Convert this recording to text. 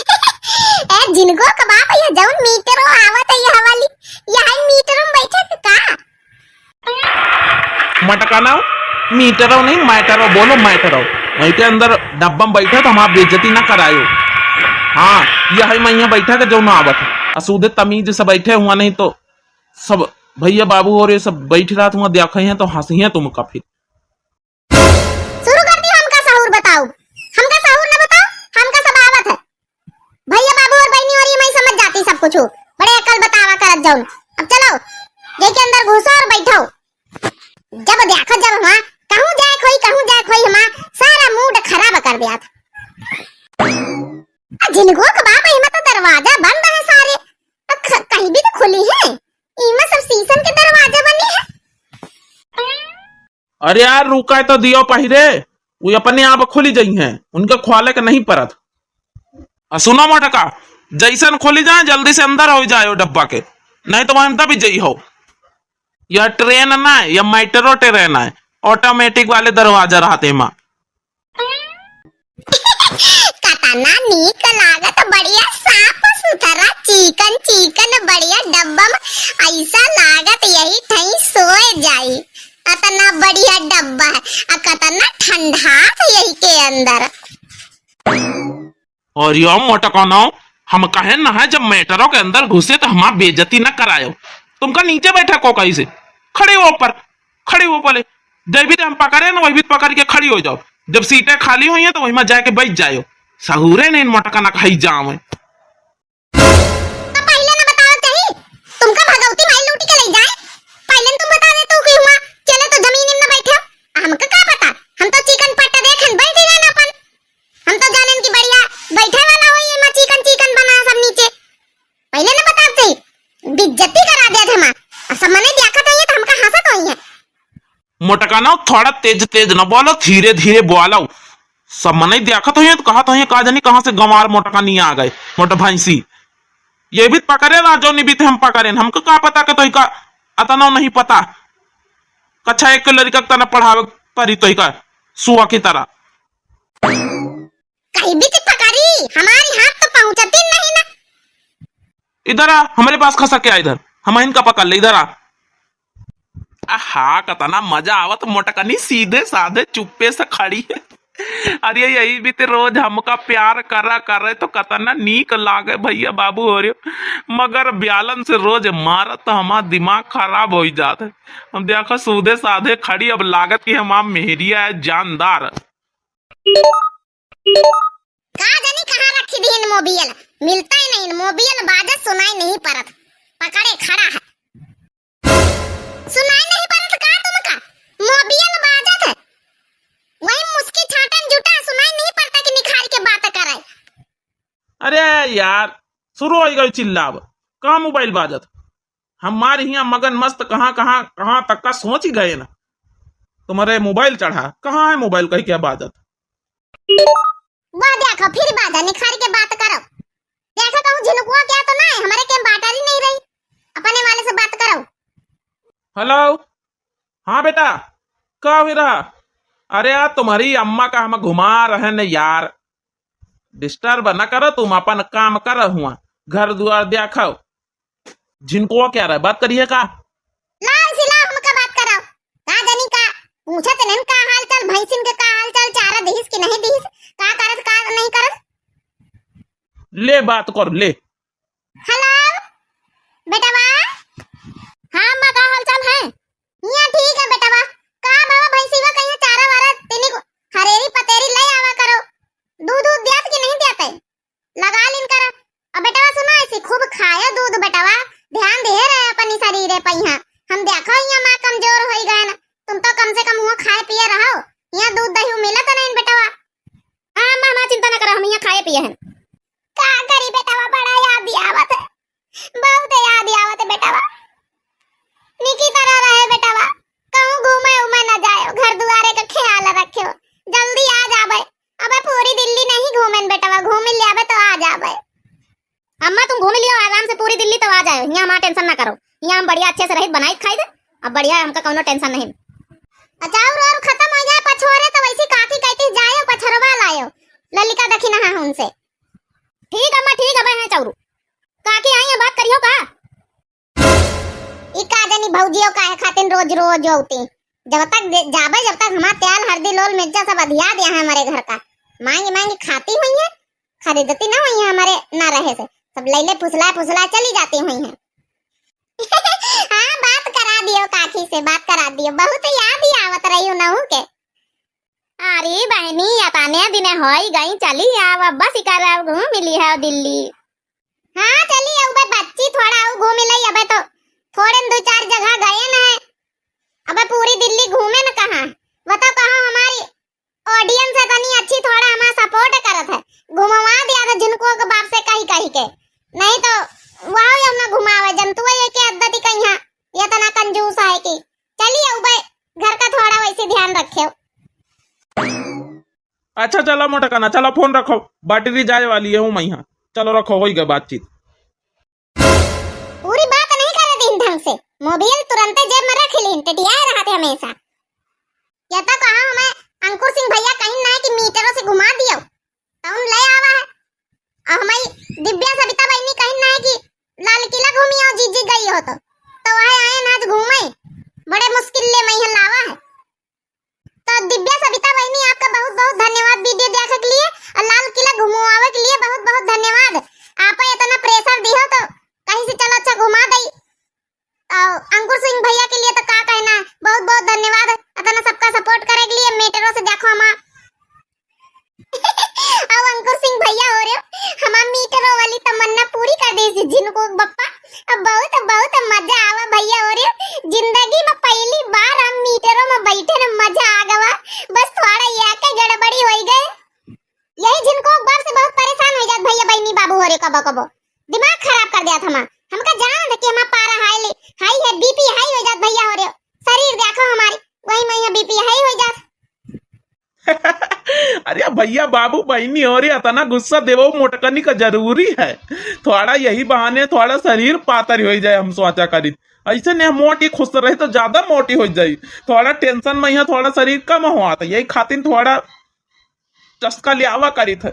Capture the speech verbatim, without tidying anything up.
ए, जिनको क बाप, ये जौन मीटरो आवत है, ये हवाली, ये है मीटरो में बैठे के का? मटकाना, मीटरो नहीं, मैटरो बोलो, मैटरो। वहीं के अंदर डब्बा में बैठा तो हमार बेइज्जती ना करायो। हाँ, यही मैं यहाँ बैठा के जौन आवत है। आ सूधे तमीज से बैठे हुआ, नहीं तो सब भैया बाबू और ये सब बैठ रहा, तुम देखे हैं तो हंसी हैं तुमका फिर। शुरू कर दियो हमका सहूर बताओ, हमका सहूर न बताओ, हमका सब आवत है। भैया बाबू और बहनी और ये मैं समझ जाती सब कुछ, बड़े अकल बतावा करत जाऊन। अब चलो, जाके अंदर घुसो और बैठो। जब देखो जब वहाँ कहूँ जाए खोई, कहूँ जाए खोई, हमार सारा मूड खराब कर दिया था। आ जिनको क बाप, इमा तो दरवाजा बंद है सारे, आ ख-, कहीं भी तो खुली है, इमा सब शीशन के दरवाजा बनी है। अरे यार, रुका तो दियो पहिरे, वो अपने आप खुली जाई हैं, उनके खोले के नहीं परत। आ सुनो मोटका, जैसन खोली जाए, जल्दी से अंदर हो जाए डब्बा के, नहीं तो वहीं दबी जाई हो। यह ट्रेन ना है, यह मेट्रो ट्रेन है, ऑटोमेटिक वाले दरवाजा रहते माँ। कतना नीक लागत, बढ़िया साफ सुथरा, चिकन चिकन, बढ़िया डब्बा में। ऐसा लागत यही ठई सोए जाई। अतना बढ़िया डब्बा है, आ कतना ठंडा है यही के अंदर। और यो मोटकनो, हम कहे ना है, जब मेट्रो के अंदर घुसे तो हमार बेइज्जती न करायो। तुमका नीचे बैठा को कहीं से, खड़े हो ऊपर, खड़े हो पहले। जब भी हम पकड़े ना, वही भी पकड़ के खड़ी हो जाओ। जब सीटें खाली हुई हैं तो वही में जाके बैठ जायो। सहूरे नहीं मोटकना कहीं जावे। तो पहिले न बतावे चाही, तुमका भगवती माई लूट के ले जाए। पहिले न तुम बता देतू कि हुआ चले तो जमीन में न बैठे। हमका का पता, हम तो चिकन पट्टा देखन बैठ गए ना अपन। हम तो जानेन कि बढ़िया बैठे वाला होई, एमा चिकन चिकन बना सब नीचे। पहिले न बतावे चाही, बेइज्जती करा दिया था हमार। अब सब मने देखत होइए तो हमका हंसत होइए। मोटकाना, थोड़ा तेज तेज न बोलो, धीरे धीरे बोलो। सब मनई देखत होइए तो कहत होइए, "का जानी कहाँ से गंवार मोटकानी आ गए, मोटा भैंसी।" ये भी पकड़े ना, जो निबित हम पकड़े, हमको का पता के तो इका अतना नहीं पता। कक्षा एक के लड़का के तना पढ़ावे परी तो इका सुआ की तरह। कहीं भी तो पकड़ी, हमारी हाथ तो पहुंचती नहीं ना। इधर आ, हमारे पास खसक के आ इधर, हम इनका पकड़ ले, इधर आ। आहा, कतना मजा आवत, मोटकनी सीधे साधे चुप्पे से खड़ी है। अरे यही भी ते रोज हमका प्यार करा करे तो कतना नीक लागे भैया बाबू हो रे, मगर ब्यालन से रोज मारत तो हमार दिमाग खराब हो जात है। हम देखो सूधे साधे खड़ी, अब लागत कि हमार मेहरिया है जानदार। का जानी कहाँ रखी दिहिन मोबियल, मिलता ही नहीं, मोबियल बाजत सुनाई नहीं परत, पकड़े खड़ा है। सुनाई नहीं परत का तुमका? मोबियल बाजत है, वही मुस्की छाटन जुटा, सुनाई नहीं परता कि निखार के बात करे। अरे यार, शुरू हो गई चिल्लाव, कहाँ मोबाइल बाजत? हमारे हियाँ मगन मस्त कहाँ, कहाँ, कहाँ तक का सोच ही गए ना। तुम्हारे मोबाइल चढ़ा, कहाँ है मोबाइल कहीं क्या बाजत? वाह, देखो, फिर बाजा निखार के बात करो। देखो, कहूँ झिनुकुआ क्या तो ना है, हमारे के battery नहीं रही, अपने वाले से बात करो। हेलो, हाँ बेटा, का हुई रहा? अरे यार, तुम्हारी अम्मा का हम घुमा रहे न यार, disturb न करो, तुम अपन काम करो हुआ, घर दुआर देखो। झिनकुआ क्या रहा, बात करिए का? लाओ, इसी लाओ, हमका बात कराओ। का जानी का, पूछत नहीं का हाल चाल, भैंसिन के का हाल चाल, चारा दिहिस कि नहीं दिहिस, का करत, का नहीं करत। ले बात कर, ले। हेलो, बेटवा। हाँ अम्मा, का हाल चाल है? हियाँ ठीक है बेटवा। का बाबा भैंसिवा कहीं चारा वारा तेनी को हरेरी पतेरी ले आवा करो। दूध दूध दियात कि नहीं दियात है? लगा लिन करा। अब बेटवा सुनो, ऐसे खूब खायो दूध बेटवा, ध्यान दे रहे अपनी शरीर पे यहाँ। हम देखो यहाँ माँ कमजोर हो गए ना, तुम तो कम से कम हुआ खाए पिए रहो, यहाँ दूध दही मिलत नहीं बेटवा। हाँ अम्मा, हमार चिंता न करो, हम यहाँ खाए पिए हैं। का करी बेटवा, बड़ा याद आवत है, बहुत याद आवत है बेटवा। निकी तरह रहे बेटवा, कहूँ घूमे उमे न जायो, घर दुआरे का ख्याल रखियो, जल्दी आ जाबे। अबे पूरी दिल्ली नहीं घूमेन बेटवा, घूम ले अबे तो आ जाबे। अम्मा तुम घूम लियो आराम से पूरी दिल्ली, तो आ जाओ, यहाँ हमारा tension ना करो, यहाँ हम बढ़िया अच्छे से रहित बनाई खाई दे। अब बढ़िया, हमका कौनो tension नहीं। अच्छा, और, और खत्म हो जाए पछोरे तो वैसी काकी कहती जायो पछरवा लायो, ललिका दखिना है उनसे। ठीक अम्मा, ठीक है, अबे हैं चौरू। काकी आई है, बात करियो का? ई का जानी भौजियो काहे खातिन रोज रोज औती। जब तक दे-, जाबे, जब तक हमार तेल, हरदी, लोल, मिर्चा सब अधिया दिया है हमारे घर का। मांगी मांगी खाती हुई है, खरीदती ना हुई है हमारे ना रहे से। सब लैले फुसला फुसला चली जाती हुई है। हाँ, बात करा दियो काकी से, बात करा दियो। बहुत याद ही आवत रही हूँ नहू के। अरे बहनी, अतने दिने होई गई, चली आवा, बस इकर अब घूम लिहौ दिल्ली। हाँ, चली आऊ बे बच्ची, थोड़ा आऊ घूम ले, अबे तो थोड़े न दो चार जगह गए न है, अबे पूरी दिल्ली घूमे न कहाँ। बताओ कहाँ हमारी audience है तनी अच्छी, थोड़ा हमारा support करत है, घुमवा दिया था जिनको के बाप से कही कही के, नहीं तो वह ना घुमावे, जनतुआ ये के अद्दती कहीं ये तना कंजूस है कि चली आऊ बे, घर का थोड़ा वैसे ध्यान रखे। अच्छा चला मोटकना, चला फोन रखो, battery जाए वाली है हूँ मैं यहाँ। चलो रखो, होई गए बातचीत। पूरी बात नहीं करे दिन ढंग से, mobile तुरंते जेब में रख लीन, टिटियाए रहत है हमेशा। या तो कहा हमें अंकुर सिंह भैया कहीं ना है कि मीटरों से घुमा दियो, तो हम ले आवा है। और हमारी दिव्या सविता बहनी कहीं ना है कि लाल किला घूमी आओ, जीजी गई हो तो, तो वह आए ना आज घूमे, बड़े मुश्किल ले मैं यहाँ लावा है। तो दिव्या सविता बहनी आपका बहुत बहुत धन्यवाद video देखे के लिए और लाल किला घुमवावे के लिए बहुत बहुत धन्यवाद। आप इतना pressure दिहो तो कहीं से चलो अच्छा घुमा दई। और अंकुर सिंह भैया के लिए तो का कहना है, बहुत बहुत धन्यवाद इतना सबका support करे के लिए। मीटरों से देखो हमार अब अंकुर सिंह भैया हो रहे हो, हमार मीटरों वाली तमन्ना पूरी कर दे जिनको बप्पा। अब बहुत बहुत मजा आवा भैया हो रहे हो, जिंदगी में पहली बार हम मीटरों में बैठे न मजा आ गवा। बस थोड़ा ये के गड़बड़ी हो गए, यही जिनको बाप से बहुत परेशान हो जात भैया बहनी बाबू हो रहे कबो कबो, दिमाग खराब कर दिया था हमार। हमका जान था कि हमार पारा हाई ले, हाई है, BP हाई हो जात भैया हो रहे हो, शरीर देखो हमारी, वही में यहाँ BP हाई हो जात। अरे भैया बाबू बहनी हो रे, इतना गुस्सा देवो मोटकनी का जरूरी है? थोड़ा यही बहाने थोड़ा शरीर पातर हो जाए, हम सोचा करित। ऐसे ने मोटी खुश रहे तो ज्यादा मोटी हो जाई। थोड़ा tension में यहाँ थोड़ा शरीर कम हुआ था, यही खातिर थोड़ा चस्का ले आवा करित है।